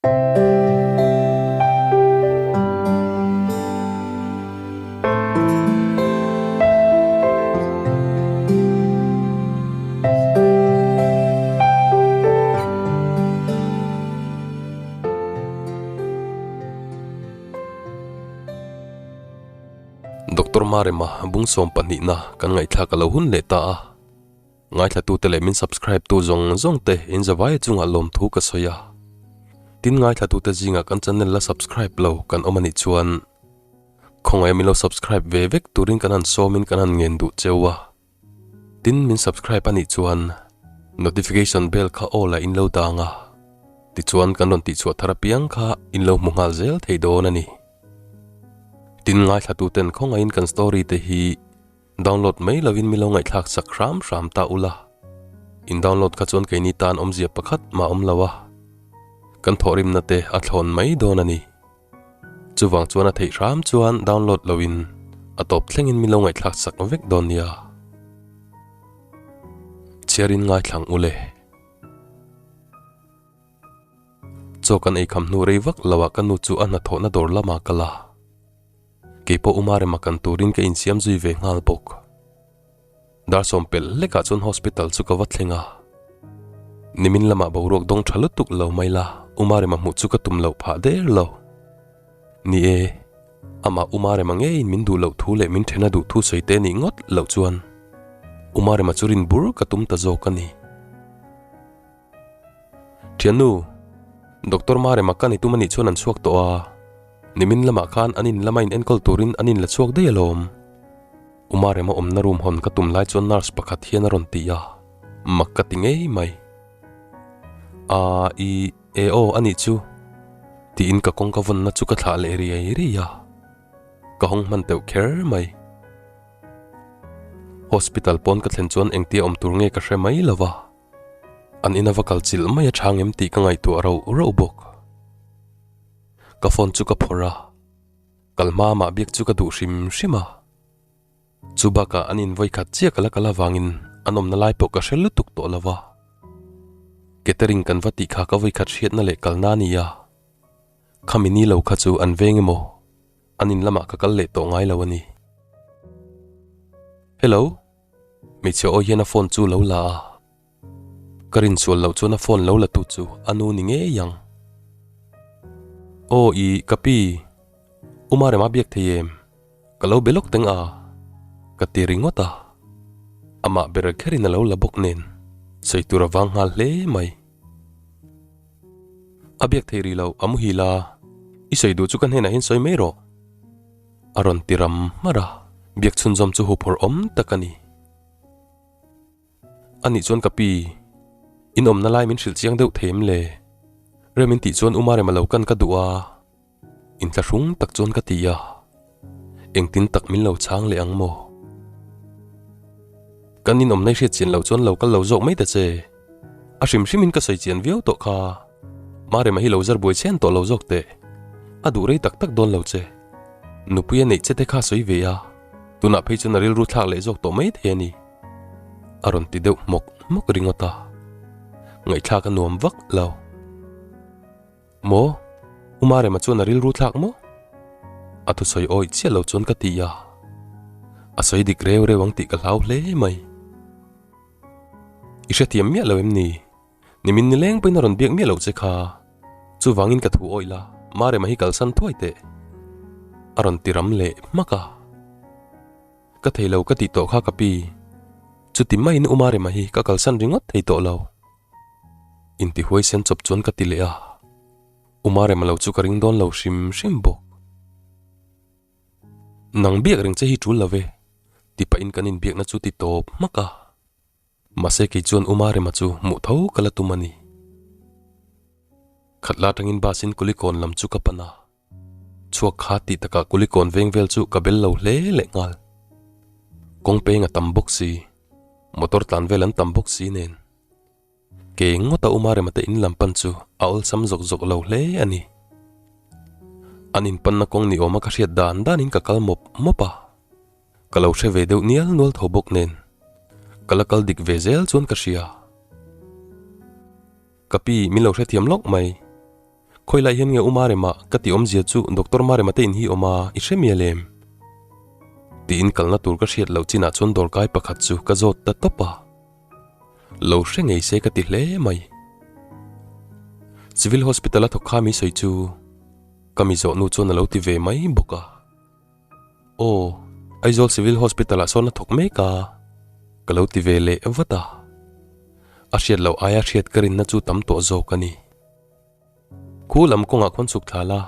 Doctor Marema bung sawm pahnihna kan ngaihthlak a lo hun leh ta a. Ngaithlatute leh min subscribe tu zawng zawng te in zavaia chungah lawmthu ka sawi a. Tin ngaithlatute zingah kan channel la subscribe lo kan awm anih chuan khawngaih min lo subscribe ve vek turin kan han sawmin kan han ngen duh cheu a. Tin min subscribe anih chuan notification bell kha aw lah in lo dang a, tichuan kan rawn tihchhuah thar apiang kha in lo hmu nghal zel thei dawn a ni. Tin ngaithlatuten khawngaihin kan story te hi Download mai lovin mi lo ngaihthlak sak hram hram ta ula. In download kha chuan keini tan awmzia pakhat mah awm lo a. Kan thawhrimna te a thlawn mai dawn a ni. Chuvang chuan a theih hram chuan download loin a tawp thlengin mi lo ngaihthlak sak vek dawn nia. Chhiarin ngaithlang ule. Chaw kan ei kham hnu rei vak lo ah ka nu chu a hnathawhna dawr lamah ka la. Keipawh Uma rema kan turin ka insiam zui ve nghal bawk. Dar sawm pelh hlekah chuan hospital chu ka va thleng a. Nimin lamah boruak dawng tha lutuk lo mai la, Uma rema hmuh chu ka tum loh phah der lo. Ni e, amah Uma rema ngeiin min duh loh thu leh min then a duh thu sawi te nih ngawt loh chuan Uma rema chu rin bur ka tum ta zawk a ni. Thiannu, Doctor Marema ka ni tum anih chuan an chhuak tawh a, nimin lamah khan an in lama in enkawl turin an in la chhuak daih alawm. U Marema awmna room hawn ka tum lai chuan nurse pakhat hian a rawn ti a, mak ka ti ngei mai. A, i, e aw anih chu, tiin ka kawngka vawnna chu ka thlah leh riai riai a, ka hawng hman teuh kher mai. Hospital pawn ka thlen chuan engtia awm tur nge ka hre mai lo va. An ina va kal chilh mai a chhang em tih ka ngaihtuah rauh rauh bawk. Ka phone chu ka phawrh a, kal hma mah biak chu ka duh hrim hrim a. Chu bakah an in vawikhat chiah ka la kal avangin an awmna lai pawh ka hre lutuk tawh lo va. Catering kan va tih kha ka vawikhat hriatna leh kalna a ni a, khami ni lo kha chu an veng emaw an in lamah ka kal leh tawh ngai lo a ni. Hello. Hmeichhe aw hian a phone chu lo la a, ka rinsual loh chuan a phone lo la tu chu a nu ni ngei ang. Aw i ka pi, U Marema biak thei em? Ka lo be lawk teng a, ka ti ringawt a. Amah ber kherin a lo la bawk nen, sawi tur a vang nghal hle mai. A biak thei rih loh, a muhil a, i sawi duh chu ka hnenah hian sawi mai rawh. A rawn ti ram hmar a, biak chhunzawm chu huphawrh awm tak a ni. Anih chuan ka pi, in awmna lai min hrilh chiang deuh thei em le? Rem in tih chuan Umarem a lo kan ka duh a, inthlahrung tak chuan ka ti a, engtin tak min lo chhang leh ang maw? Kan in awmna i hriat chian loh chuan lo kal lo zawk mai ta che, a hrim hrimin ka sawi chian viau tawh kha. Marema hi lo zar buai chhen tawh lo zawk teh. A duh rei tak tak dawn lo che. Nupui a neih che te kha sawi ve a, tunah phei chuan a rilru thlak leh zawk tawh mai thei a ni. A rawn ti deuh hmawk hmawk ringawt a. Ngaihthlak a nuam vak lo. Maw? U Marema chuan a rilru thlak maw? A thusawi awih chiah lo chuan ka ti a. A sawi dik reu reu ang tih ka hlau hle mai. I hrethiam miah lo em ni? Nimin nileng pawhin a rawn biak miah loh che kha. Chuvangin ka thu awih la, Marema hi kalsan thuai teh. A rawn ti ram leh hmak a. Ka thei lo ka tih tawh kha ka pi. Chuti maiin u Marema hi ka kalsan ringawt thei tawh lo. Inti huaisen chawp chuan ka ti leh a. U Marema lo chu ka ring dawn lo hrim hrim bawk. Nang biak reng che hi tul lo ve, ti pahin kan inbiakna chu ti tawp hmak a. Mahse kei chuan U Marema chu hmuh tho ka la tum a ni. Khatla atangin bus in Kulikawn lam chu ka pan a. Chhuak kha tih takah Kulikawn veng vel chu ka bel lo hle leh nghal. Kawng peng a tam bawk si, motor tlan vel an tam bawk si nen. Ke ngawta U Marema te in lam pan chu a awlsam zawk zawk lo hle a ni. An inpanna kawng ni awma ka hriat dan danin ka kal mawp mawp a. Ka lo hre ve deuh nial nual tho bawk nen ka la kal dik ve zel chuan ka hria. Ka pi min lo hrethiam lawk mai. Khawi lai hian nge U Marema ka tih awmzia chu Doctor Marema te in hi awm a, i hre mial em? Tiin kalna tur ka hriat loh chinah chuan dawrkai pakhat chu ka zawt ta tawp a. Lo hre ngei se ka ti hle mai. Civil Hospital a thawk kha mi sawi chu ka mi zawh nu chuan a lo ti ve mai bawk a. Aw, Aizawl Civil Hospital ah sawn a thawk mek a, ka lo ti ve leh vat a. A hriat loh aia hriat ka rinna chu tam tawh zawk a ni. Khu lam kawngah khawn chhuk thla la,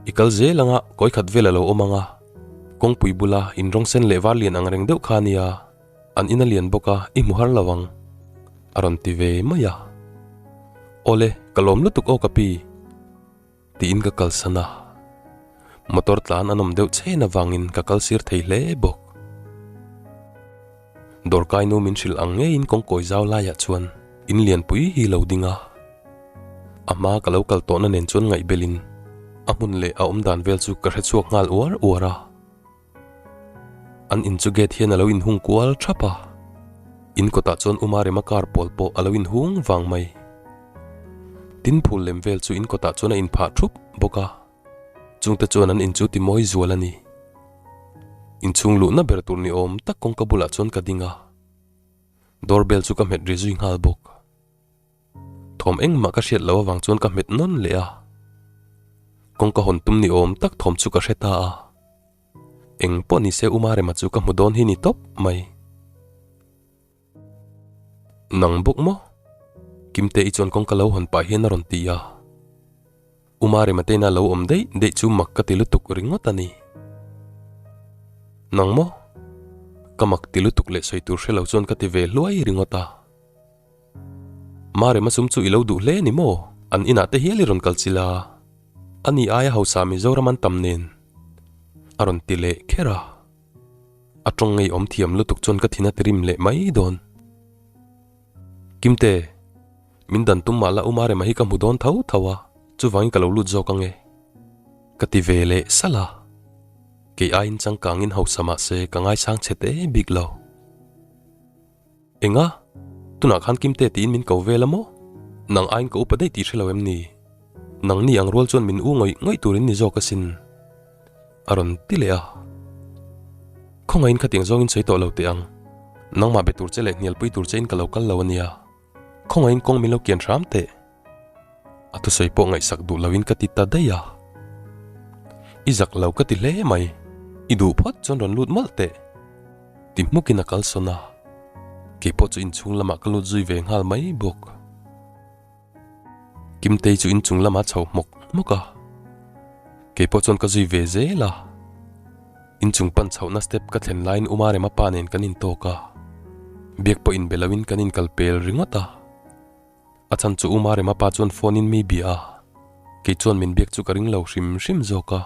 i kal zel anga kawi khat vel a lo awm anga, kawngpui bula in rawng sen leh var lian ang reng deuh kha ania, an in a lian bawk a, i hmu har lo ang, a rawn ti ve mai a. Awle, ka lawm lutuk aw ka pi. Tiin ka kalsan a, motor tlan an awm deuh chhen avangin ka kal sir thei hle bawk. Dawrkai nu min hrilh ang ngeiin kawngkawi zau laiah chuan in lianpui hi lo ding a, a hma ka lo kal tawhna nen chuan ngaihbelin a hmun leh a awmdan vel chu ka hre chhuak nghal uar uar a. An in chu gate hian a lo inhung kual thap a, in kawtah chuan Uma Rema car pawl pawh a lo inhung vang mai. Tin phul lem vel chu in kawtah chuan a inphah thup bawk a, chungte chuan an in chu ti mawi zual a ni. Inchhung luhna ber tur ni awm tak kawngka bulah chuan ka ding a, door bell chu ka hmet ri zui nghal bawk. Thawm engmah ka hriat loh avang chuan ka hmet nawn leh a, kawngka hawn tum ni awm tak thawm chu ka hre ta a. Eng pawh ni se U Marema chu ka hmu dawn hi ni tawp mai. Nang bawk maw? Kimte i chuan kawngka lo hawn pah hian a rawn ti a. U Marema te ina lo awm daih daih chu mak ka ti lutuk ringawt a ni. Nang maw? Ka mak ti lutuk leh sawi tur hre lo chuan ka ti ve hluai ringawt a. Marema sum chu i lo duh hle ni maw? An inah te hial i rawn kal chil a, ani aia hausa Mizoram an tam nen a rawn ti leh kher a. A tawng ngei awm thiam lutuk chuan ka thin a tirim leh mai dawn. Kimte, min dan tum mah la U Marema hi ka hmu dawn tho tho a, chuvangin ka lo lut zawk ange. Ka ti ve leh salh a. Kei aiin changkangin hausa mah se ka ngaisang chhe te bik lo. Enga? Tunah khan Kimte tiin min ko vel a maw? Nang aiin ka upa daih tih hre lo em ni? Nang ni ang rual chuan min u ngawih ngawih turin ni zawk asin. A rawn ti leh a. Khawngaihin khatiang zawngin sawi tawh lo teh ang. Nangmah be tur che leh hnialpui tur chein ka lo kal lo a nia. Khawngaihin kawng min lo kian hram teh. A thusawi pawh ngaihsak duh loin ka ti ta daih a. I zak lo ka ti hle mai, i duh phawt chuan rawn lut mawlh teh. Ti hmukin a kalsawn a, keipawh chu inchhung lamah ka lut zui ve nghal mai bawk. Kimtei chu inchung lamah a chho hmawk hmawk a, keipawh chuan ka zui ve zel a. Inchung pan chhohna step ka thlen laiin Uma Rema pa nen kan intawk a, biak pawh inbe loin kan inkal pel ringawt a. A chhan chu U Marema pa chuan phone in mi bia a, kei chuan min biak chu ka ring lo hrim hrim zawk a,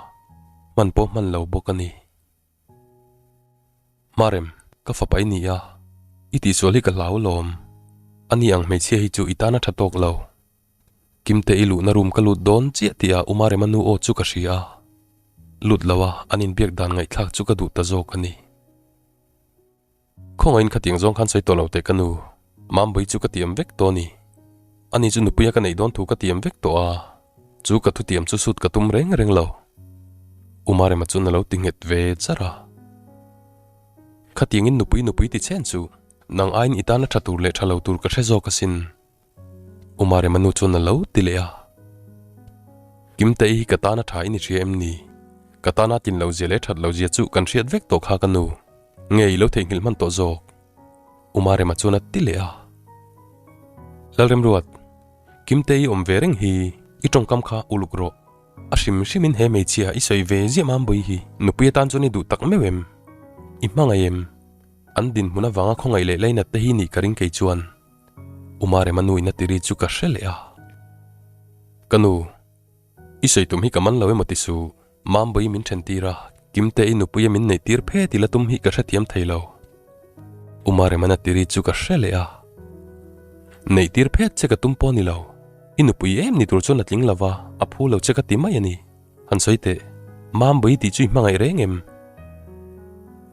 hman pawh hman lo bawk a ni. Marem, ka fapa i ni a, i tihsual hi ka hlau lawm. A ni ang hmeichhia hi chu i tan a tha tawk lo. Kimte i luhna room ka lut dawn chiah tih ah U Marema nu aw chu ka hria a, lut lo a an inbiak dan ngaihthlak chu ka duh ta zawk a ni. Khawngaihin khatiang zawng khan sawi tawh lo teh ka nu, Mambui chu ka tiam vek tawh a ni. Ani chu nupuia ka neih dawn thu ka tiam vek tawh a, chu ka thutiam chu sut ka tum reng reng lo. U Marema chuan a lo ti nghet ve char a. Khatiangin nupui nupui ti chen chu nang aiin i tana tha tur leh tha lo tur ka hre zawk asin. U Marema nu chuan a lo ti leh a. Kimtei hi ka tana tha i ni hria em ni? Ka tana tlin lo zia leh that lo zia chu kan hriat vek tawh kha ka nu. Nge i lo theihnghilh hman tawh zawk? U Marema chuan a ti leh a. Lalremruat, Kimte i awm ve reng hi i tawngkam kha uluk rawh. A hrim hrimin he hmeichhia i sawi ve ziah Mambui hi nupui atan chuan i duh tak meuh em? I hmangaih em? An dinhmun avanga khawngaih leh lainat te hi nih ka ring kei chuan. U Marema nu in a ti ri chu ka hre leh a. Ka nu, i sawi tum hi ka man lo emaw ti suh. Mambui min then tir a, Kimte i nupuia min neih tir phet ila tum hi ka hrethiam thei lo. U Maremana tiri chu ka hre leh a. Neih tir phet che ka tum pawh ni lo. I nupui em ni tur chuan a tling lova, a phu lo che ka ti mai a ni. Han sawi teh, Mambui tih chu i hmangaih reng em?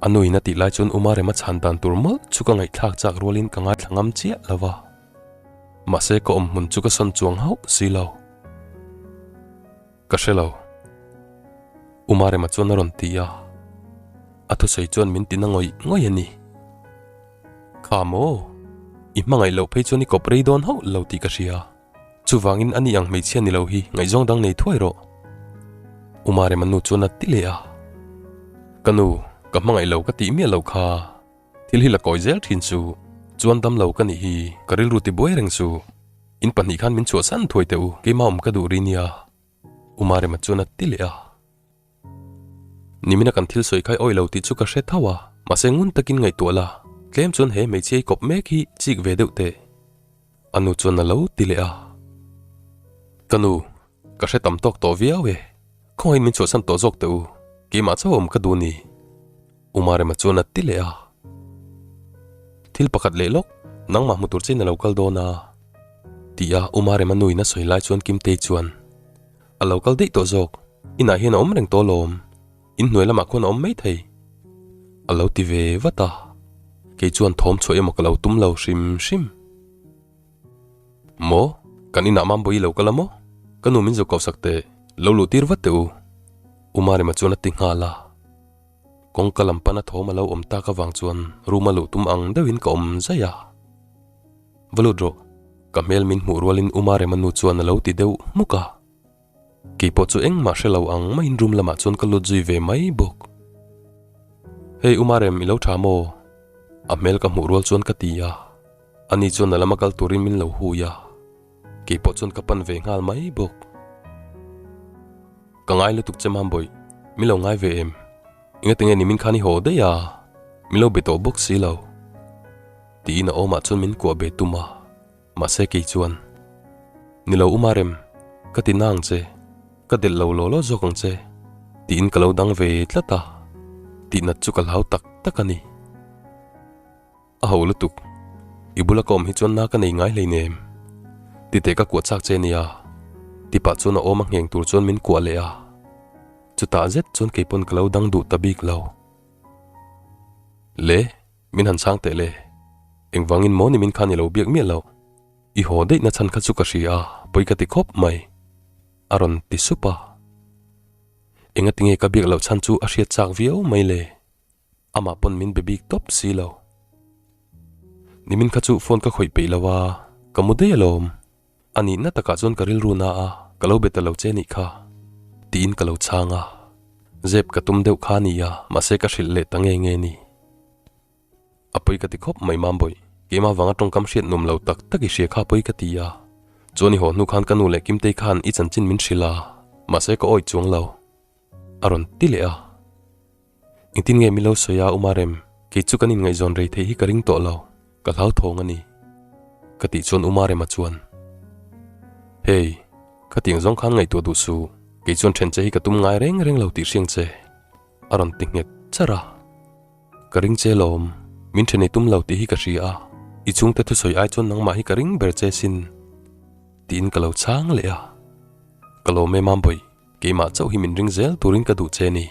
A nuin a tih lai chuan U Marema chhan dan tur mawlh chu ka ngaihthlak chak rualin ka ngaithla ngam chiah lo va. Mahse ka awm hmun chu ka sawn chuang hauh si lo. Ka hre lo. U Marema chuan a rawn ti a, a thusawi chuan min tina ngawih ngawih a ni. Kha maw? I hmangaih loh phei chuan i kawp rei dawn hauh lo tih ka hria. Chuvangin ani ang hmeichhia ni lo hi ngaihzawng dang nei thuai rawh. U Marema nu chuan a ti leh a. Ka nu, ka hmangaih lo ka tih miah loh kha. Thil hi la kawi zel thin chu. Chuan dam lo ka nih hi, ka rilru ti buai reng chu. In pahnih khan min chhuahsan thuai teh u, keimah awm ka duh ri nia. U Marema chuan a ti leh a. Nimina kan thil sawi khai awih lo tih chu ka hre tho a, mahse ngun takin ngaihtuah la, tlem chuan he hmeichhia i kawp mek hi chik ve deuh teh. A nu chuan a lo ti leh a. Ka nu, ka hre tam tawk tawh viau e, khawngaihin min chhuahsan tawh zawk teh u, keimah chauh awm ka duh ni. U Marema chuan a ti leh a. Thil pakhat leh lawk, nangmah hmu tur chiin a lo kal dawn a, ti a U Marema nuin a sawi lai chuan Kimtei chuan, A lo kal daih tawh zawk, inah hian a awm reng tawh alawm, in hnuai lamah khuan a awm mai thei. A lo ti ve vat a, kei chuan thawm chhuah emaw ka lo tum lo hrim hrim. Maw? Kan inah Mambawi i lo kal a maw? Ka nu min zuk koh sak teh, lo luh tir vat teh u. U Marema chuan a ti nghal a. Kawngka lam pana thawm a lo awm tak avang chuan room a luh tum ang deuhin ka awm zaih a. Va lut rawh, ka hmel min hmuh rualin U Marema nu chuan a lo ti deuh hmuk a. Keipawh chu engmah hre lo ang maiin room lamah chuan ka lut zui ve mai bawk. Hey U Marem i lo tha maw? A hmel ka hmuh rual chuan ka ti a, ani chuan a lama kal turin min lo hui a, keipawh chuan ka pan ve nghal mai bawk. Ka ngai lutuk che Mambawih, min lo ngai ve em? Engatinge ni min khan i haw daih a, min lo be tawh bawk si lo. Tiin a awmah chuan min kuah be tum a, mahse kei chuan, Ni lo Uma Rem, ka ti na ang che, ka delh lo law law zawk ang che, tiin ka lo dang ve tlat a, tihnat chu ka hlau tak tak a ni. A ho lutuk, i bula ka awm hi chuan na ka nei ngai hleinem, titeh ka kuah chak che nia, tipah chuan a awm a ngheng tur chuan min kuah leh a, chutah zet chuan keipawn ka lo dang duh ta bik lo. Le, min han chhang teh le, engvangin maw ni min khan i lo biak miah loh? I haw daih na chhan kha chu ka hria a, pawi ka ti khawp mai, a rawn ti sup a. Engatinge ka biak loh chhan chu a hriat chak viau mai le? Amah pawn min be bik tawp si lo. Nimin kha chu phone ka khawih peih lo a, ka mu daih alawm. A nihna takah chuan ka rilru na a, ka lo be ta lo che nih kha, tiin ka lo chhang a. Zep ka tum deuh kha a ni a, mahse ka hrilh leh ta nge nge ni. A pawi ka ti khawp mai Mambawih, keimah vanga tawngkam hriat nuam lo tak tak i hria kha pawi ka ti a. Chuan i haw hnu khan ka nu leh Kimtei khan i chanchin min hrilh a, mahse ka awih chuang lo. A rawn ti leh a. Engtin nge min lo sawi a Umarem, kei chu kan inngaihzawn rei theih hi ka ring tawh lo, ka hlauthawng a ni. Ka tih chuan Umarema chuan, Hey, khatiang zawng khan ngaihtuah duh suh, kei chuan then che hi ka tum ngai reng reng lo tih hriang che, a rawn ti nghet charh a. Ka ring che lawm, min then ei tum lo tih hi ka hria a, i chhungte thusawi ai chuan nangmah hi ka ring ber che sin, tiin ka lo chhang leh a. Ka lawm e Mambawih, keimah chauh hi min ring zel turin ka duh che ni.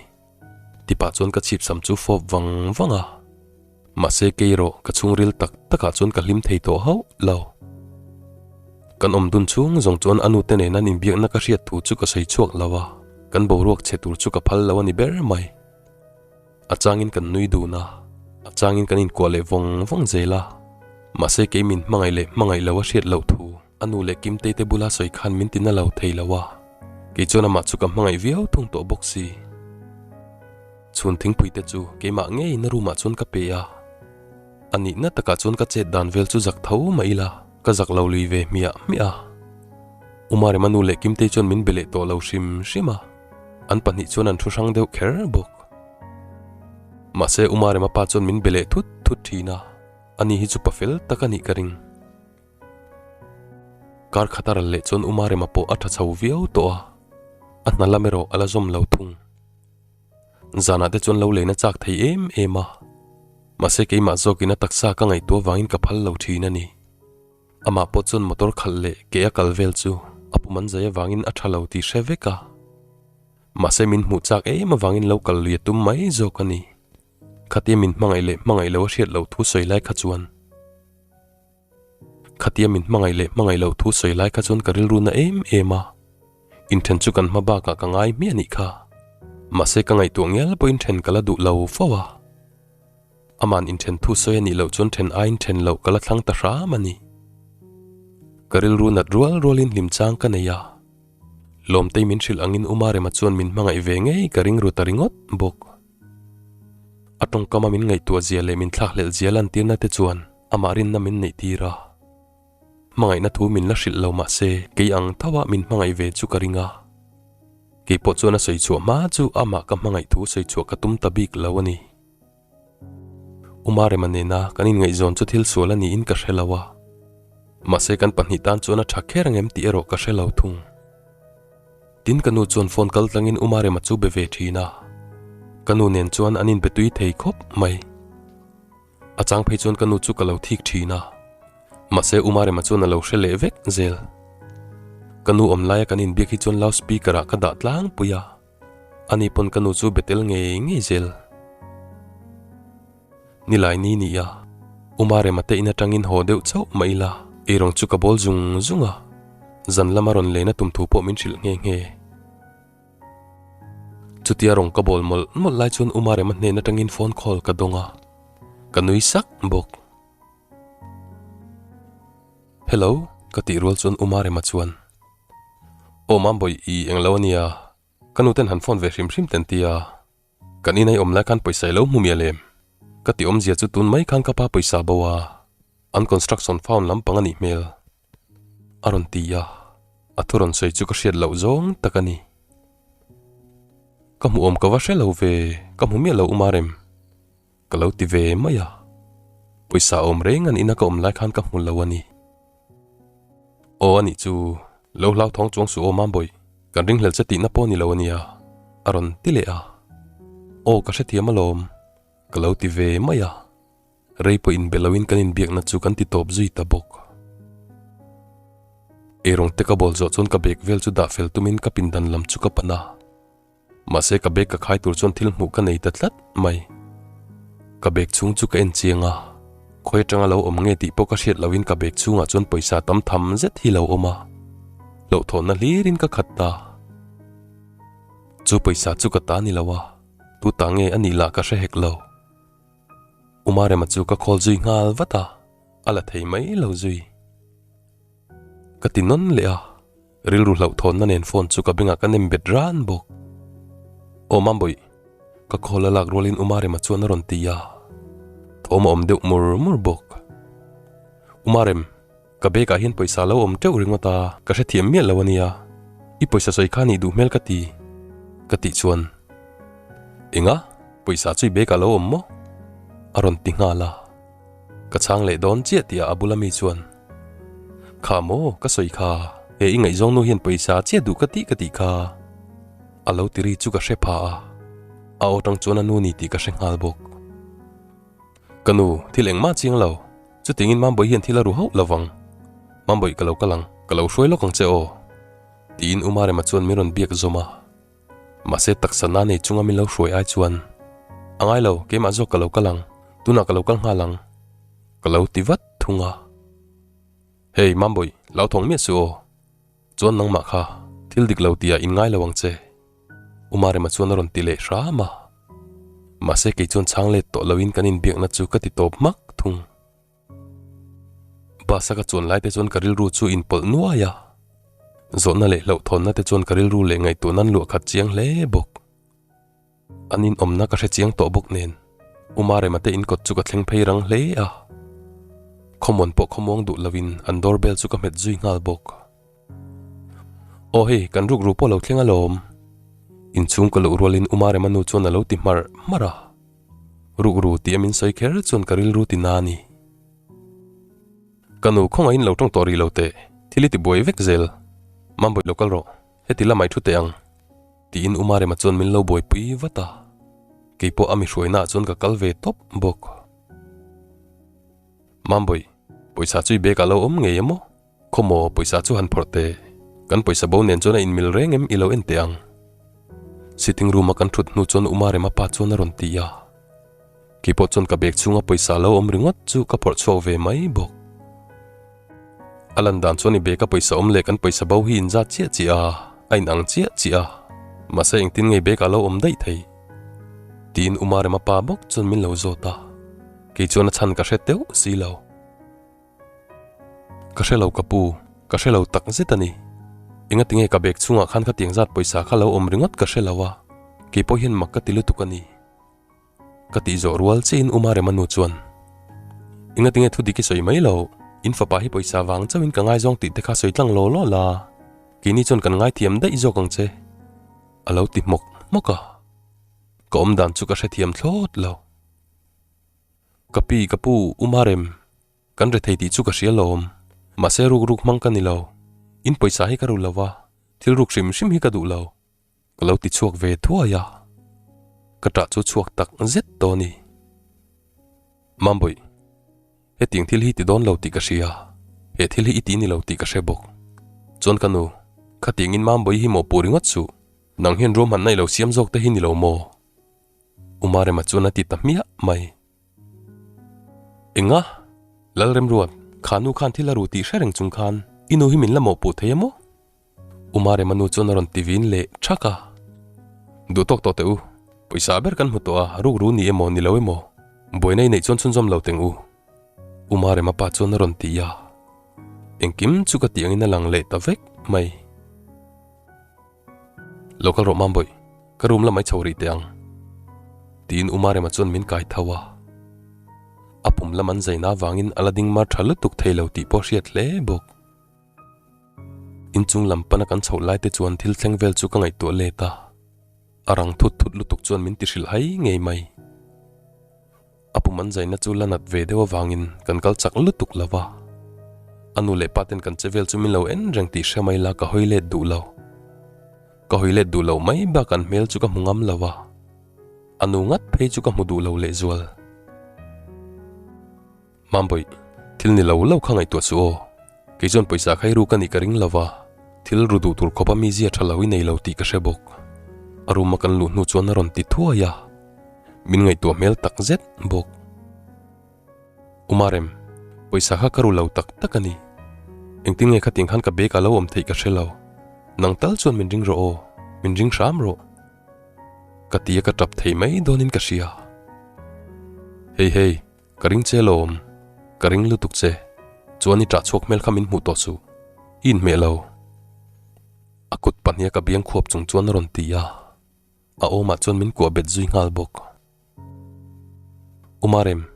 Tipah chuan ka chhip sam chu fawp vang vang a, mahse kei erawh ka chhungril tak takah chuan ka hlim thei tawh hauh lo. Kan awm dun chhung zawng chuan a nute nen an inbiakna ka hriat thu chu ka sawi chhuak lo a, kan boruak chhe tur chu ka phal lo a ni ber mai. A changin kan nui dun a, a changin kan inkuah leh vawng vawng zel a, mahse kei min hmangaih leh hmangaih lo a hriat loh thu. A nu leh Kimtei te bula sawi khan min ti na lo thei lo a, kei chuan amah chu ka hmangaih viau thung tawh bawk si. Chhun thingpui te chu keimah ngeiin a room ah chuan ka pe a, a nihna takah chuan ka chet dan vel chu zak tho mah ila ka zak lo lui ve hmiah hmiah a. Umarema nu leh Kimtei chuan min be leh tawh lo hrim hrim a, an pahnih chuan an thu hrang deuh kher bawk. Mahse Umarema pa chuan min be leh thut thut thin a, ani hi chu pa fel tak a nih ka ring. Kar khat a ral leh chuan Uma Rema pawh a tha chho viau tawh a, a hna lam erawh a la zawm lo thung. Zanah te chuan lo leina chak thei em em a, mahse keimah zawkin a taksa ka ngaihtuah vangin ka phal lo thin a ni. Amah pawh chuan motor khalh leh ke a kal vel chu a pum an zai avangin a tha lo tih hre vek a, mahse min hmuh chak em avangin lo kal lui a tum mai zawk a ni. Khatia min hmangaih leh hmangaih lo a hriat loh thu sawi lai kha chuan. Khatia min hmangaih leh hmangaih loh thu sawi lai kha chuan ka rilru na em em a. Inthen chu kan hma bakah ka ngai hmiah nih kha. Mahse ka ngaihtuah ngial pawhin then ka la duh lo fo a. Aman inthen thu sawi a nih loh chuan then aiin then loh ka la thlang ta hram a ni. Ka rilru nat rual rualin hlim chang ka nei a. Lawmtei min hrilh angin U Marema chuan min hmangaih ve ngei ka ring ru ta ringawt bawk. A tawngkama min ngaihtuah zia leh min thlakhlelh zia lantirna te chuan amah rinna min neih tir a. Hmangaihna thu min la hrilh lo mah se kei ang tho a min hmangaih ve chu ka ring a. Kei pawh chuan a sawi chhuah hma chu amah ka hmangaih thu sawi chhuah ka tum ta bik lo a ni. U Marema nena kan inngaihzawn chu thil sual a niin ka hre lo a. Mahse kan pahnih tan chuan a tha kher angem tih erawh ka hre lo thung. Tin ka nu chuan phone kal tlangin U Marema chu be ve thin a. Ka nu nen chuan an inbe tui thei khawp mai. A chang phei chuan ka nu chu ka lo thik thin a. Mahse U Marema chuan a lo hre leh vek zel. Ka nu awm laia kan inbiak hi chuan loudspeaker ah ka dah tlangpui a. Ani pawn ka nu chu be tel ngei ngei zel. Nilai ni ni a, U Marema te in atangin haw deuh chauh mah ila, eirawng chu ka bawl zung zung a, zan lama rawn lena tum thu pawh min hrilh nghe nghe. Chutia rawng ka bawl mawlh mawlh lai chuan U Marema hnen atangin phone call ka dawng a, ka nui sak bawk. Hello, ka tih rual chuan U Marema chuan, Aw Mambawi i englo ania, ka nu ten han phone ve hrim hrim ten tia, Kan inei awm lai khan pawisa i lo hmu mial em? Ka ti awmzia chu tun mai khan ka pa pawisa bo a, an construction found lampang a nih hmel. A rawn ti a, a thu rawn sawi chu ka hriat loh zawng tak a ni. Ka hmu awm ka va hre lo ve, ka hmu miah lo u Marem. Ka lo ti ve mai a, pawisa awm reng an ina ka awm lai khan ka hmu lo a ni. Aw a nih chu, lo hlauthawng chuang suh aw Mambawih, kan ringhlel che tihna pawh a ni lo a nia, a rawn ti leh a. Aw ka hrethiam alawm, ka lo ti ve mai a. Rei pawh inbe loin kan inbiakna chu kan ti tawp zui ta bawk. Eirawng te ka bawl zawh chuan ka bag vel chu dah fel tumin ka pindan lam chu ka pan a. Mahse ka bag ka khai tur chuan thil hmuh ka nei ta tlat mai. Ka bag chhung chu ka en chiang a, khawi atanga lo awm nge tih pawh ka hriat lohin ka bag chhungah chuan pawisa tam tham zet hi lo awm a, hlauhthawnna hlirin ka khat ta. Chu pawisa chu ka ta ni lo a, tu ta nge a nih lah ka hre hek lo. Umarema chu ka call zui nghal vat a, a la thei mai lo zui. Ka ti nawn leh a, rilru hlauhthawnna nen phone chu ka bengah ka nem bet ran bawk. Aw Mambawih, ka call a lak rualin U Marema chuan a rawn ti a, thawm a awm deuh mur mur bawk. U Marem, ka bag ah hian pawisa lo awm teuh ringawt a, ka hrethiam miah lo a nia, i pawisa sawi kha nih duh hmel ka ti, ka tih chuan, Enga, pawisa chu i bag ah lo awm maw? a rawn ti nghal a. Ka chhang leh dawn chiah tih ah a bula mi chuan, Kha maw, ka sawi kha, he i ngaihzawng nu hian pawisa chiah duh ka tih ka tih kha. A lo ti ri chu ka hre pha a, a aw tang chuan a nu ni tih ka hre nghal bawk. Ka nu, thil engmah chiang lo, chutingin Mambawi hian thil a ru hauh lo vang. Mambawi ka lo kal ang, ka lo hruai lawk ang che aw. Tiin U Marema chuan min rawn biak zawm a. Mahse taksa na nei chunga min lo hruai ai chuan, A ngai lo, keimah zawk ka lo kal ang, tunah ka lo kal nghal ang, ka lo ti vat thung a. Hey Mambawih, lo thawng miah suh aw. Chuan nangmah kha, thil dik lo tihah in ngai lo ang che. U Marema chuan a rawn ti leh hram a. Mahse kei chuan chhang let tawh loin kan inbiakna chu ka ti tawp hmak thung. Bus a ka chuan lai te chuan ka rilru chu inpawlh nuai a, zawhna leh hlauhthawnna te chuan ka rilru leh ngaihtuah nan luah khat chiang hle bawk. An inawmna ka hre chiang tawh bawk nen U Marema te inkawt chu ka thleng phei rang hle a, khawmuan pawh khawmuang duh loin an door bell chu ka hmet zui nghal bawk. Aw hei kan rukru pawh lo thleng alawm, inchhung ka luh rualin U Marema nu chuan a lo ti hmarh hmarh a. Rukru tih a min sawi kher chuan ka rilru ti na a ni. Ka nu khawngaihin lo tawng tawh rih lo teh, thil i ti buai vek zel. Mambawi lo kal rawh, heti lamah i thu teh ang. Tiin U Marema chuan min lo buaipui vat a, keipawh a mi hruainaah chuan ka kal ve tawp bawk. Mambawi, pawisa chu i bag ah lo awm ngei em aw? Khawmaw pawisa chu han phawrh teh, kan pawisa bo nen chuan a inmil reng em i lo en teh ang. Sitting room a kan thut hnu chuan U Marema pa chuan a rawn ti a. Keipawh chuan ka bag chhunga pawisa lo awm ringawt chu ka phawrh chhuak ve mai bawk. A lan dan chuan i bag a pawisa awm leh kan pawisa bo hi inzat chiah chiah a. A inang chiah chiah a, mahse engtin nge bag ah lo awm daih thei? Tiin U Marema pa bawk chuan min lo zawt a, kei chuan a chhan ka hre teuh si lo. Ka hre lo ka pu, ka hre lo tak zet a ni. Engati nge ka bag chhungah khan khatiang zat pawisa kha lo awm ringawt ka hre lo a, kei pawh hian mak ka ti lutuk a ni. Ka tih zawh rual chiahin U Marema nu chuan, Engati nge thu dik i sawi mai lo, in fapa hi pawisa vang chauhin ka ngaizawng tih te kha sawi tlang law law la, keini chuan kan ngaithiam daih zawk ang che, a lo ti hmawk hmawk a. Ka awm dan chu ka hrethiam thlawt lo. Ka pi, ka pu, U Marem, kan rethei tih chu ka hria lawm, mahse ruk ruk hmang ka ni lo, in pawisa hi ka ru lo va, thil ruk hrim hrim hi ka duh lo. Ka lo ti chhuak ve thuai a, ka ṭah chu chhuak tak zet tawh a ni. Mambawih, hetiang thil hi ti dawn lo tih ka hria, he thil hi i ti ni lo tih ka hre bawk. Chuan ka nu, khatiangin Mambawih hi mawhpuh ringawt suh, nang hian ruahmanna i lo siam zawk te hi ni lo maw? U Marema chuan a ti ta hmiah mai. Enga? Lalremruat, kha nu khan thil a ru tih hre reng chung khan i nu hi min la mawhpuh thei a maw? U Marema nu chuan a rawn ti vin leh thak a. Duh tawk tawh teh u, pawisa ber kan hmu tawh a, rukru ni emaw ni lo emaw, buaina i neih chuan chhunzawm lo teng u. U Marema pa chuan a rawn ti a. Engkim chu ka tih angin a lang leh ta vek mai. Lo kal rawh Mambawih, ka room lamah i chho rih teh ang. Tiin U Marema chuan min kai tho a. A pum lam an zaina avangin a la ding mar tha lutuk thei lo tih pawh hriat hle bawk. Inchung lam pana kan chhoh lai te chuan thil thleng vel chu ka ngaihtuah let a, a rang thut thut lutuk chuan min ti hrilh hai ngei mai. A pum an zaina chu la nat ve deuh avangin kan kal chak lutuk lo va, a nu leh pa ten kan che vel chu min lo en reng tih hre mai la ka hawi let duh lo. Ka hawi let duh loh mai bak an hmel chu ka hmu ngam lo va, a nu ngat phei chu ka hmu duh lo lehzual. Mambawih, thil ni lo lo kha ngaihtuah suh aw. Kei chuan pawisa kha i ruk a nih ka ring lo va, thil ru duh tur khawpa mi zia tha lo i nei lo tih ka hre bawk. A room a kan luh hnu chuan a rawn ti thuai a, min ngaihtuah hmel tak zet bawk. U Marem, pawisa kha ka ru lo tak tak a ni. Engtin nge khatin khan ka bag ah lo awm theih ka hre lo. Nang tal chuan min ring rawh aw, min ring hram rawh. Ka ti a ka tap thei mai dawnin ka hria. Hei hei. Ka ring che lawm, ka ring lutuk che, chuan i ṭah chhuak hmel kha min hmuh tawh suh, i inhmeh lo. A kut pahniha ka biang khuap chung chuan a rawn ti a, a awmah chuan min kuah bet zui nghal bawk. U Marem,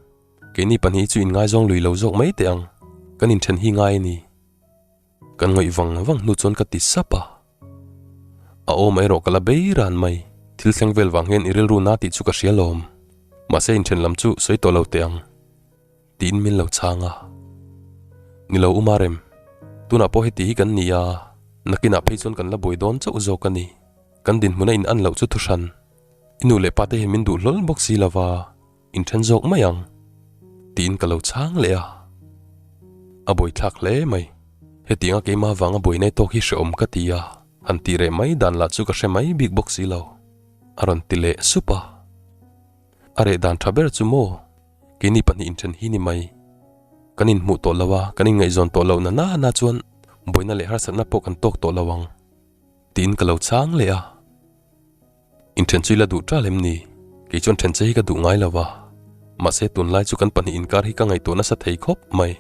keini pahnih hi chu inngaizawng lui lo zawk mai teh ang, kan inṭhen hi ngai a ni. Kan ngawih vang vang hnu chuan ka ti sap a. A awm erawh ka la bei ran mai. Thil thleng vel vang hian i rilru na tih chu ka hria lawm. Mahse inthen lam chu sawi tawh lo teh ang. Tiin min lo chhang a. Ni lo U Marem, tunah pawh heti hi kan ni a, nakinah phei chuan kan la buai dawn chauh zawk a ni. Kan dinhmun a in an loh chu thuhran. I nu leh pa te hian min duh hlawl bawk si lova. Inthen zawk mai ang, tiin ka lo chhang leh a. A buaithlak hle mai. Hetianga keimah vanga buainai tawk hi hrehawm ka ti a, han tih reh mai dan lah chu ka hre mai bik bawk si lo, a rawn ti leh sup a. A reh dan tha ber chu maw, keini pahnih inthen hi ni mai. Kan inhmuh tawh lo a, kan inngaihzawn tawh loh na na chuan buaina leh harsatna pawh kan tawk tawh lo ang, tiin ka lo chhang leh a. Inthen chu i la duh ṭal em ni? Kei chuan ṭhen che hi ka duh ngai lo va, mahse tunlai chu kan pahnih inkar hi ka ngaihtuah nasa thei khawp mai,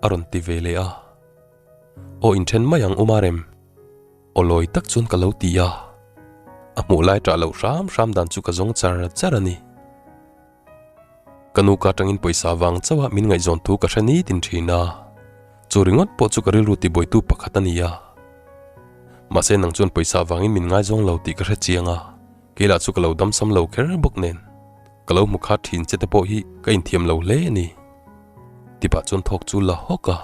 a rawn ti ve leh a. Aw inthen mai ang Umarem, aw lawi tak chuan ka lo ti a, a hmuh lai ṭah loh hram hram dan chu ka zawng char char a ni. Ka nu ka atangin pawisa vang chauh a min ngaihzawn thu ka hre nitin thin a, chu ringawt pawh chu ka rilru tibuaitu pakhat a ni a. Mahse nang chuan pawisa vangin min ngaizawng lo tih ka hre chiang a, kei lah chu ka lo damsam lo kher bawk nen ka lo hmu khat thin che te pawh hi ka inthiam lo hle a ni. Tipah chuan thawk chu la hawk a,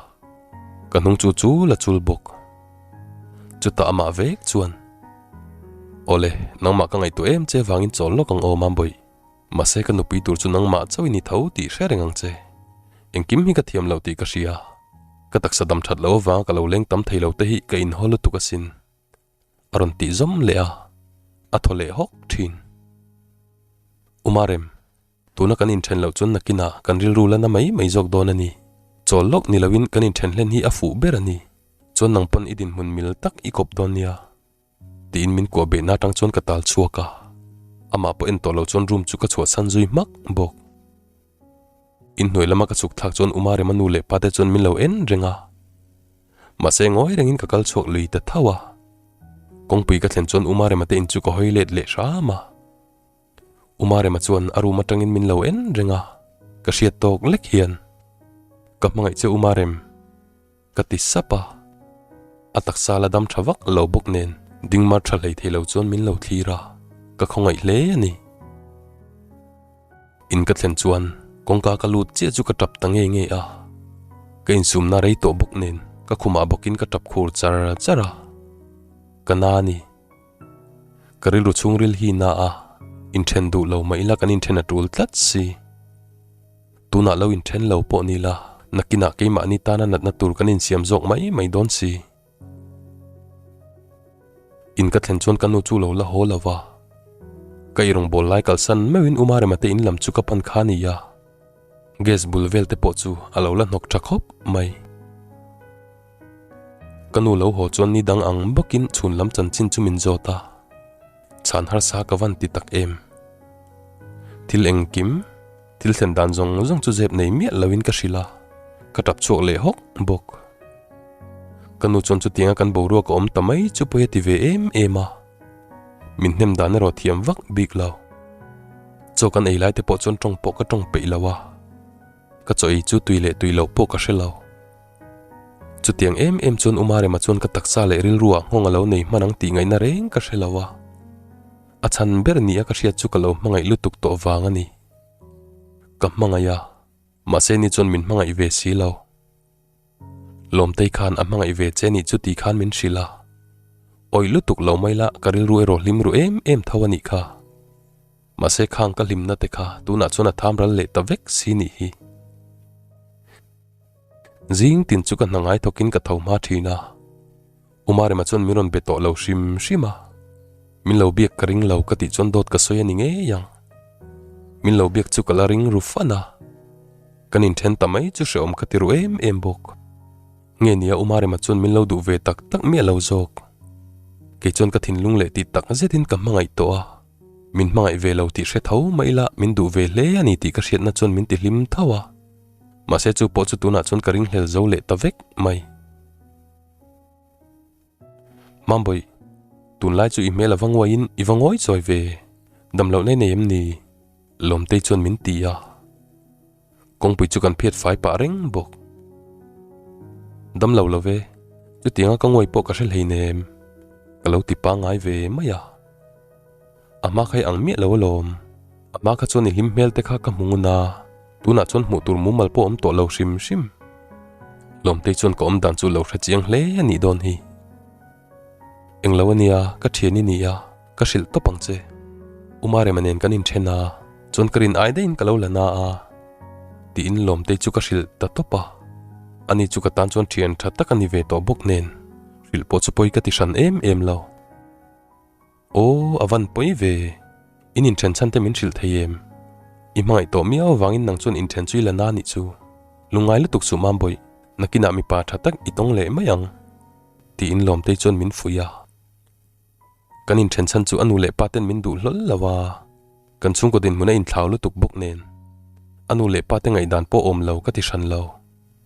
ka hnung chu chu la chul bawk. Chutah amah vek chuan, Awle, nangmah ka ngaihtuah em che vangin chawl lawk ang aw Mambawih. Mahse ka nupui tur chu nangmah chauh i ni tho tih hre reng ang che. Engkim hi ka thiam lo tih ka hria. Ka taksa dam that loh avanga ka lo leng tam thei lo te hi ka inhaw lutuk asin. A rawn tih zawm leh a, a thaw leh hawk thin. U Marem, tuna kan inthen loh chuan nakinah kan rilru la na mai mai zawk dawn a ni. Chawl lawk ni loin kan inthen hlen hi a fuh ber a ni. Chuan nang pawn i dinhmun mil tak i kawp dawn nia. Tiin min kuah behna atang chuan ka tal chhuak a, amah pawh en tawh lo chuan room chu ka chhuahsan zui hmak bawk. Inhnuai lama ka chhuk thlak chuan Uma Rema nu leh pa te chuan min lo en reng a. Mahse ngawi rengin ka kal chhuak lui ta tho a. Kawngpui ka thlen chuan Uma Rema te in chu ka hawi let leh hram a. Uma Rema chuan a room atangin min lo en reng a, ka hriat tawk lek hian ka hmangaih che Uma Rem. Ka ti sap a, a taksa la dam tha vak lo bawk nen ding mar tha hlei thei lo chuan min lo thlir a, ka khawngaih hle a ni. In ka thlen chuan kawngka ka lut chiah chu ka tap ta nge nge a, ka insumna rei tawh bawk nen ka khumah bawkin ka tap khur char char a, ka na a ni. Ka rilru chhungril hi na a, inthen duh lo mah ila kan inthen a tul tlat si. Tunah lo inthen lo pawh ni la, nakinah keimahni tana natna tur kan insiam zawk mai mai dawn si. In ka thlen chuan ka nu chu lo la haw lo va. Ka eirawngbawl lai kalsan meuhin U Marema te in lam chu ka pan kha a ni a. Gas bul vel te pawh chu a lo la hnawk tha khawp mai. Ka nu lo haw chuan ni dang ang bawkin chhun lam chanchin chu min zawt a. Chhan harsa ka van ti tak em? Thil engkim, thil thlen dan zawng zawng chu zep nei miah loin ka hrilh a, ka tap chhuak leh hawk bawk. Ka nu chuan chutianga kan boruak a awm ta mai chu pawi a ti ve em em a, min hnem dan erawh thiam vak bik lo. Chaw kan ei lai te pawh chuan tawng pawh ka tawng peih lo a, ka chaw ei chu tui leh tui loh pawh ka hre lo. Chutiang em em chuan U Marema chuan ka taksa leh rilruah nghawng a lo nei hman ang tih ngaihna reng ka hre lo a. A chhan ber nia ka hriat chu ka lo hmangaih lutuk tawh vang a ni. Ka hmangaih a, mahse ni chuan min hmangaih ve si lo. Lawmtei khan a hmangaih ve che nih chu ti khan min hrilh a. Awih lutuk lo mai la ka rilru erawh hlim ru em em tho a nih kha. Mahse khang ka hlimna te kha tunah chuan a tham ral leh ta vek si nih hi. Zing tin chu ka hna ngai thawkin ka tho hma thin a, U Marema chuan min rawn be tawh lo hrim hrim a, min lo biak ka ring lo ka tih chuan dawt ka sawi a ni ngei ang. Min lo biak chu ka la ring ru fan a, kan inthen ta mai chu hrehawm ka ti ru em em bawk. Nge nia U Marema chuan min lo duh ve tak tak miah lo zawk. Kei chuan ka thinlung leh tih tak zetin ka hmangaih tawh a, min hmangaih ve lo tih hre tho mah ila min duh ve hle a ni tih ka hriatna chuan min ti hlim tho a. Mahse chu pawh chu tunah chuan ka ringhlel zo leh ta vek mai. Mambawi, tunlai chu i hmel a va nguaiin i va ngawi chawi ve, dam loh nei nei em ni? Lawmtei chuan min ti a. Kawngpui chu kan phiat fai pah reng bawk. Dam lo lo ve, chutianga ka nguai pawh ka hre hleinem, ka lo ti pangngai ve mai a. A hma kha i ang miah lo alawm. A hma kha chuan i hlim hmel te kha ka hmu ngun a, tunah chuan hmuh tur mumal pawh awm tawh lo hrim hrim. Lawmtei chuan ka awm dan chu lo hre chiang hle a nih dawn hi. Englo a nia, ka thian i ni a, ka hrilh tawp ang che. U Marema nen kan inthen a, chuan ka rin ai daihin ka lo la na a. Tiin Lawmtei chu ka hrilh ta tawp a. Ani chu ka tan chuan thian tha tak a ni ve tawh bawk nen, hrilh pawh chu pawi ka ti hran em em lo. Aw, a van pawi ve. In inthen chhan te min hrilh thei em? I hmangaih tawh miau avangin nang chuan inthen chu i la na nih chu. Lungngai lutuk suh Mambawih, nakinah mipa tha tak i tawng leh mai ang. Tiin Lawmtei chuan min fuih a. Kan inthen chhan chu a nu leh pa ten min duh hlawl lo a, kan chhungkaw dinhmun a inthlau lutuk bawk nen. A nu leh pa te ngaihdan pawh awm lo ka ti hran lo.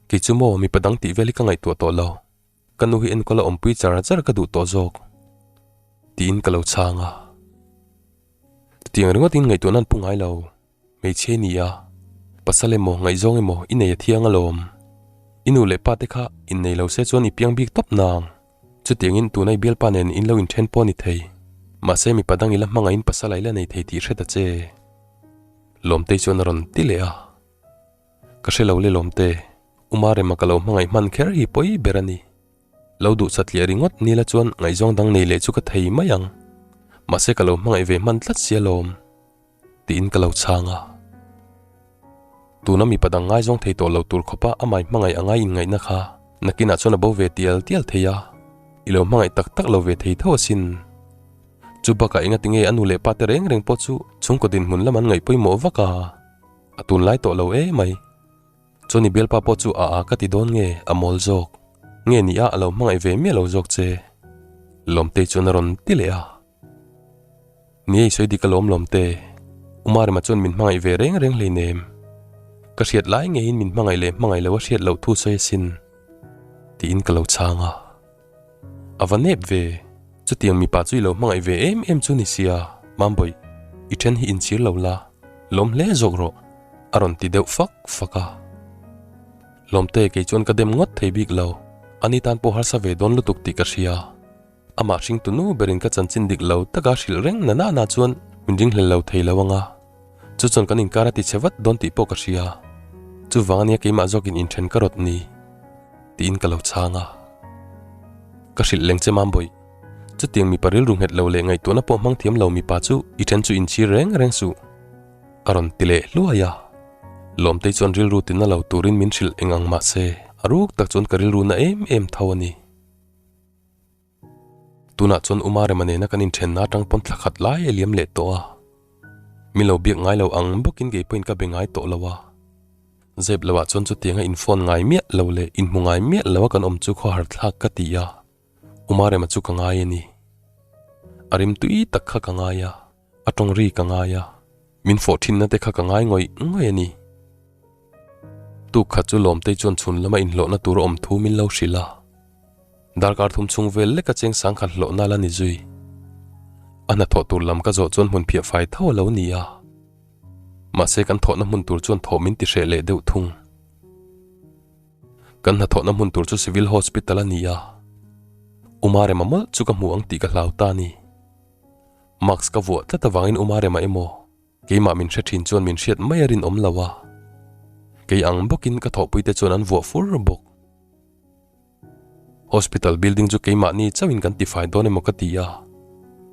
Kei chu maw mipa dang tih vel hi ka ngaihtuah tawh lo. Ka nu hi enkawl a awmpui char char ka duh tawh zawk tiin ka lo chhang a. Chutiang ringawtin ngaihtuahna an pu ngai lo, hmeichhe ni a, pasal emaw ngaihzawng emaw i nei a thiang alawm. I nu leh pa te kha innei lo se chuan i piang bik tawp nang. Chutiangin tuna i bialpa nen in lo inthen pawh a ni thei. Mahse mipa dang i la hmangaihin pasal a i la nei thei tih hre ta che. Lawmtei chuan a rawn ti leh a. Ka hre lo le lawmte, U Marema ka lo hmangaih hman kher hi pawi ber a ni. Lo duh satliah ringawt nila chuan ngaihzawng dang nei leh chu ka thei mai ang. Mahse ka lo hmangaih ve hman tlat sia lawm. Tiin ka lo chhang a. Tuna mipa dang ngaizawng thei tawh lo tur khawpa amai hmangaih a ngai inngaihna kha nakinah chuan a bo ve tial tial thei a, i lo hmangaih tak tak lo ve thei tho asin. Chu bakah engatinge a nu leh pa te reng reng pawh chu chhungkaw dinhmun lam an ngaih pawimawh vak a. A tunlai tawh lo e mai. Chuan i bialpa pawh chu a a ka ti dawn nge a mawl zawk. Nge ni a a lo hmangaih ve miah lo zawk che. Lawmtei chuan a rawn ti leh a. Ni ei sawi dik alawm Lawmte, U Marema chuan min hmangaih ve reng reng hleinem. Ka hriat lai ngeiin min hmangaih leh hmangaih lo a hriat loh thu sawi asin, tiin ka lo chhang a. A va nep ve, chutiang mipa chu i lo hmangaih ve em em chu ni sia, Mambawih, i then hi inchhir lo la, lawm hle zawk rawh, a rawn ti deuh fak fak a. Lawmte kei chuan ka dem ngawt thei bik lo, ani tan pawh harsa ve dawn lutuk tih ka hria. Amah hringtu nu berin ka chanchin dik lo taka hrilh reng na nana chuan min ringhlel lo thei lo anga, chu chuan kan inkar a ti chhe vat dawn tih pawh ka hria. Chuvang ania keimah zawkin inthen ka rawt ni tiin ka lo chhang a. Ka hrilh leng che Mambawih, chutiang mipa rilru nghet lo leh ngaihtuahna pawh hmang thiam lo mipa chu i then chu inchhir reng reng suh a rawn ti leh hluai a. Lawmtei chuan rilru tina lo turin min hrilh eng ang mahse a ruk tak chuan ka rilru na em em tho a ni. Tunah chuan U Marema nena kan inthenna atang pawn thla khat lai a liam leh tawh a. Min lo biak ngai lo ang bawkin kei pawhin ka be ngai tawh lo a. Zep loah chuan chutianga in phone ngai miah lo leh inhmu ngai miah lo a kan awm chu khawhar thlak ka ti a. U Marema chu ka ngai a ni. A rim tui tak kha ka ngai a. A tawng ri ka ngai a, min fawh thinna te kha ka ngai ngawih ngawih a ni. Tuk khat chu Lawmtei chuan chhun lama inhlawhna tur a awm thu min lo hrilh a. Darkar thum chhung vel leka cheng sangkhat hlawhna la ni zui. A hnathawh tur lam ka zawh chuan hmun phiah fai tho a lo ni a. Mahse kan thawhna hmun tur chuan thawh min ti hreh leh deuh thung. Kan hnathawhna hmun tur chu Civil Hospital a ni a. U Marema mawlh chu ka hmu ang tih ka hlau ta a ni. Mask ka vuah tlat avangin U Marema emaw keimah min hre thin chuan min hriat mai a rinawm lo a, kei ang bawkin ka thawhpuite chuan an vuah fur bawk. Hospital building chu keimahni chauhin kan tifai dawn emaw ka ti a,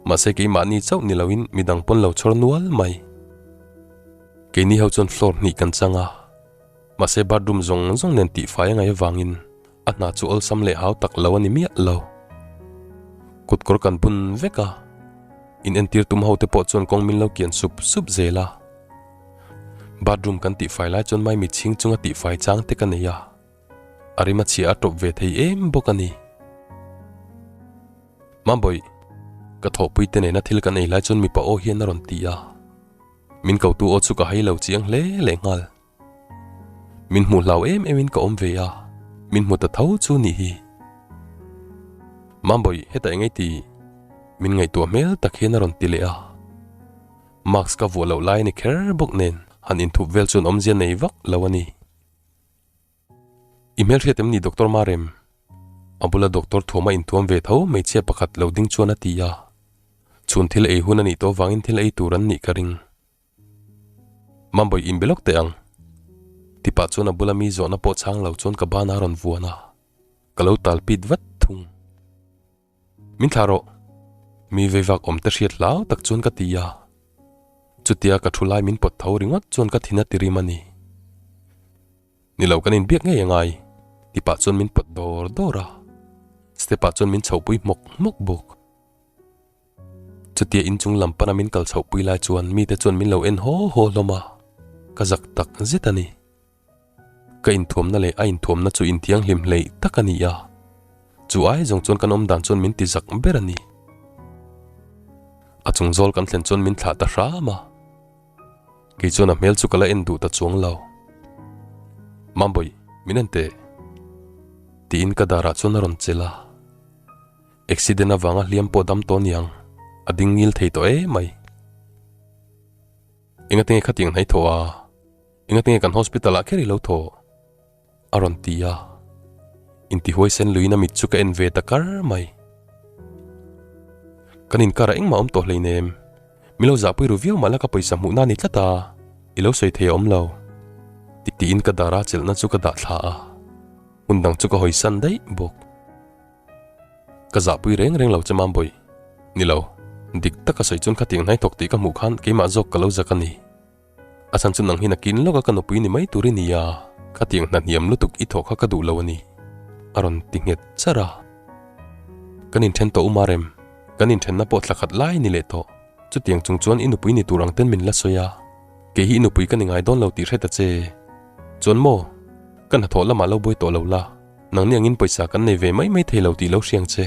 mahse keimahni chauh ni loin midang pawn lo chhawr nual mai. Keini ho chuan floor hnih kan chang a, mahse bathroom zawng zawng nen tihfai a ngaih avangin A hna chu awlsam leh hau tak lo a ni miah lo. Kutkawr kan bun vek a, in entir tum ho te pawh chuan kawng min lo kian sup sup zel a. Bathroom kan tihfai lai chuan maimi chhing chunga tihfai chang te ka nei a, a rim a chhia a tawp ve thei em bawk a ni. Mambawih, ka thawhpui te nena thil kan ei lai chuan mipa aw hian a rawn ti a, min kotu aw chu ka hai lo chiang hle lehnghal. Min hmuh hlau em em in ka awm ve a, min hmu ta tho chu nih hi. Mambawi, hetah eng ei ti? Min ngaihtuah hmel tak hian a rawn ti leh a. Mask ka vuah loh lai a ni kher bawk nen han inthup vel chuan awmzia nei vak lo a ni. I hmelhriat em ni Doctor Marem? A bula doctor thuam a inthuam ve tho hmeichhia pakhat lo ding chuan a ti a. Chhun thil ei hun a nih tawh vangin thil ei tur an nih ka ring. Mambawi inbe lawk teh ang. Tipah chuan a bula mi zawhna pawh chhang lo chuan ka ban a rawn vuan a, ka lo tal pit vat thung. Min thlah rawh. Mi veivak awm te hriat hlau tak chuan ka ti a. Chutia ka thu lai min pawt tho ringawt chuan ka thin a ti rim a ni. Ni lo kan inbiak ngei a ngai. Tipah chuan min pawt dawr dawr a. Step ah chuan min chhohpui hmawk hmawk bawk. Chutia inchung lam pana min kal chhoh pui lai chuan mite chuan min lo en haw haw hlawm a, ka zak tak zet a ni. Ka inthuamna leh a inthuamna chu inthianghlim hleih tak a ni a, chu ai zawng chuan kan awm dan chuan min ti zak ber a ni. A chung zawl kan thlen chuan min thlah ta hram a, kei chuan a hmel chu ka la en duh ta chuang lo. Mambawi, min en teh, tiin ka darah chuan a rawn chelh a. Accident avanga hliam pawh dam tawh niang, a ding ngil thei tawh e mai. Engatinge khatiang hnai thawh a? Engatinge kan hospital ah kher i lo thawh? A rawn ti a. Intihuaisen luiin a mit chu ka en ve ta kar mai. Kan inkarah engmah awm tawh hleinem. Min lo zahpui ru viau mahla ka pawisa hmuhna a ni tlat a, i lo sawi thei a awm lo. Tiin ka dara chelhna chu ka dah thla a, hmun dang chu ka hawisan daih bawk. Ka zahpui reng reng lo che Mambawi. Ni lo, dik taka sawi chuan khatiang hnai thawk tih ka hmuh khan keimah zawk ka lo zak a ni. A chhan chu nang hi nakin lawka ka nupui ni mai tur i ni a, khatiang hna hniam lutuk i thawh kha ka duh lo a ni, a rawn ti nghet char a. Kan inthen tawh u Marem, kan inthenna pawh thla khat lai ni leh tawh. Chutiang chung chuan i nupui ni tur ang ten min la sawi a, kei hi i nupui ka ni ngai dawn lo tih hre ta che. Chuan maw, ka hnathawh lamah lo buai tawh lo la. Nangni angin pawisa kan nei ve mai mai thei lo tih lo hriang che.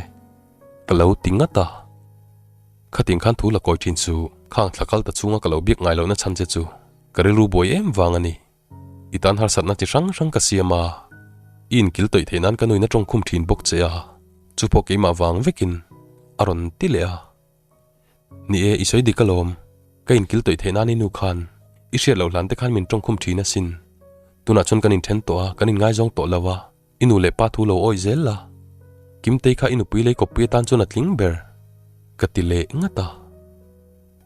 Ka lo ti ngat a. Khatin khan thu la kawi thin chu khang thla kal ta chunga ka lo biak ngai lohna chhan che chu ka rilru buai em vang a ni. I tan harsatna chi hrang hrang ka siam a, i inkil tawih theih nan ka nuina tawngkhum thin bawk che a, chu pawh keimah vang vekin a rawn ti leh a. Ni e, i sawi dik alawm. Ka inkil tawih theih nan i nu khan i hriat loh hlan te khan min tawngkhum thin asin. Tunah chuan kan inthen tawh a, kan inngaizawng tawh lo a. I nu leh pa thu lo awih zel la. Kimtei kha i nupui lei kawppui atan chuan a tling ber. Ka ti leh ngat a.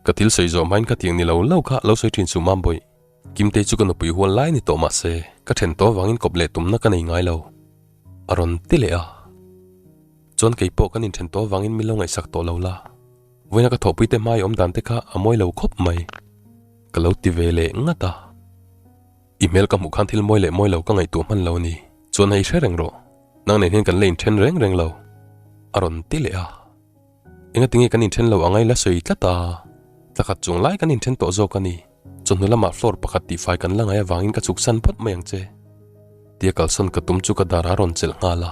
Ka thil sawi zawh hmain ka tiang ni lo lo kha lo sawi thin suh Mambawih. Kimtei chu ka nupui hual lai ni tawh mahse ka then tawh avangin kawp leh tumna ka nei ngai lo. A rawn ti leh a. Chuan kei pawh kan inthen tawh avangin min lo ngaihsak tawh lo la. Vawiina ka thawhpuite hmai awm dan te kha a mawi lo khawp mai. Ka lo ti ve leh ngat a. I hmel ka hmuh khan thil mawi leh mawi lo ka ngaihtuah hman lo a ni. Chuan hei hre reng rawh. Nang nen hian kan la inthen reng reng lo. A rawn ti leh a. Enga tinge kan inthen lo angai la sawi tlat a. Thla khat chung lai kan inthen tawh zawk a ni. Chawhnu lamah floor pakhat tihfai kan la ngai avangin ka chhuksan phawt mai ang che. Tia kalsawn ka tum chu ka dar a rawn chelh nghal a.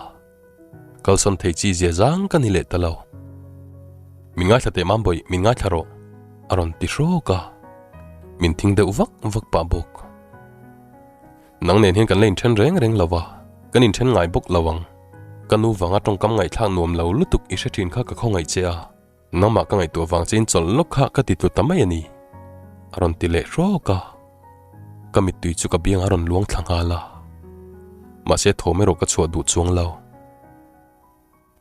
Kalsawn thei chi zia zang ka ni leh ta lo. Min ngaithla teh Mambawih, min ngaithla rawh, a rawn ti hrawk a. Min thing deuh vak vak pah bawk. Nang nen hian kan la inthen reng reng lo va, kan inthen ngai bawk lo ang. Ka nu vanga tawngkam ngaihthlak nuam lo lutuk i hre thin kha ka khawngaih che a. Nangmah ka ngaihtuah vang che in chawlh lawk kha ka ti tlu ta mai a ni, a rawn ti leh hrawk a. Ka mittui chu ka biang a rawn luang thla nghal a. Mahse thawm erawh ka chhuah duh chuang lo.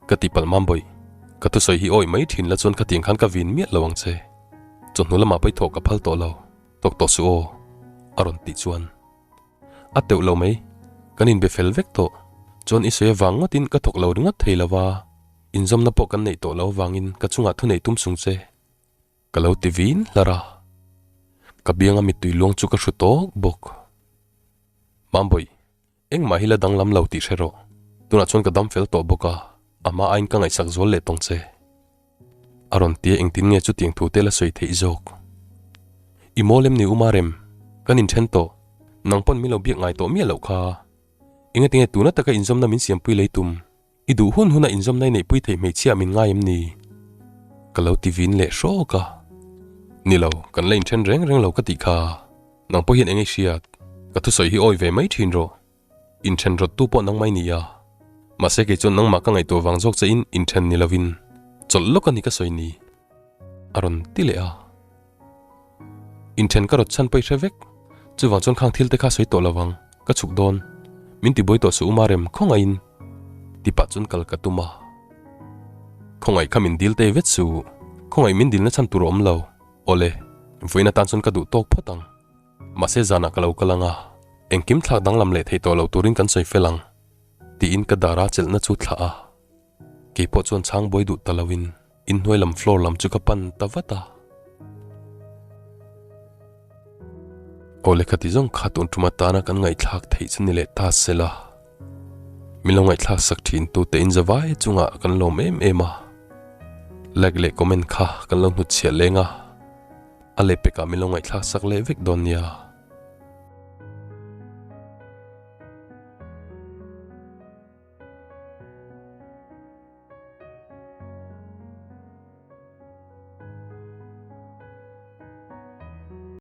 Ka ti palh mam bawih, ka thusawi hi awih mai thin la chuan khatiang khan ka vin miah lo ang che. Chawhnu lamah pawh i thawh ka phal tawh lo, tawk tawh suh aw, a rawn tih chuan. A teuh lo mai, kan inbe fel vek tawh. Chuan i sawi avang ngawtin ka thawk lo ringawt thei lo va. Inzawmna pawh kan neih tawh lo avangin ka chungah thu neih tum sung che. Ka lo ti vin hlar a. Ka bianga mittui luang chu ka hru tawk bawk. Mambawih, engmah hi la danglam lo tih hre rawh. Tunah chuan ka dam fel tawh bawk a, a hma aiin ka ngaihsak zual leh tawng che. A rawn tia engtin nge chutiang thu te la sawi theih zawk? I mawl em ni U Marem? Kan inthen tawh. Nang pawn min lo biak ngai tawh miah loh kha. Engatinge tuna taka inzawmna min siampui lei tum? I duh hun huna inzawmna i neihpui theih hmeichhia min ngai em ni? Ka lo ti vin leh hrawk a. Ni lo, kan la inthen reng reng lo ka tih kha. Nang pawh hian eng i hriat? Ka thusawi hi awi ve mai thin rawh. Inthen rawttu pawh nang mai ni a. Mahse kei chuan nangmah ka ngaihtuah vang zawk che in inthen ni lovin chawlh lawk a ni ka sawi ni. A rawn ti leh a. Inthen ka rawt chhan pawh i hre vek. Chuvang chuan khang thil te kha sawi tawh lo vang, ka chhuk dawn. Min ti buai tawh suh Umarem, khawngaihin. Ti pah chuan kal ka tum a. Khawngaih kha min dil tei vet suh. Khawngaih min dilna chhan tur a awm lo. Awle, vawiin atan chuan ka duh tawk phawt ang. Mahse zanah ka lo kal ang a, engkim thlak danglam leh thei tawh lo turin kan sawi fel ang. Tiin ka dara chelhna chu thlah a. Keipawh chuan chhang buai duh ta loin inhnuai lam floor lam chu ka pan ta vat a. Aw lehkha ti zawng kha tun tum atana kan ngaihthlak theih chu ni leh ta sela. Min lo ngaihthlak sak thin tu te in zavai chungah kan lawm em em a. Like leh comment kha kan lo hnutchhiah leng a. A lehpekah min lo ngaihthlak sak leh vek dawn nia.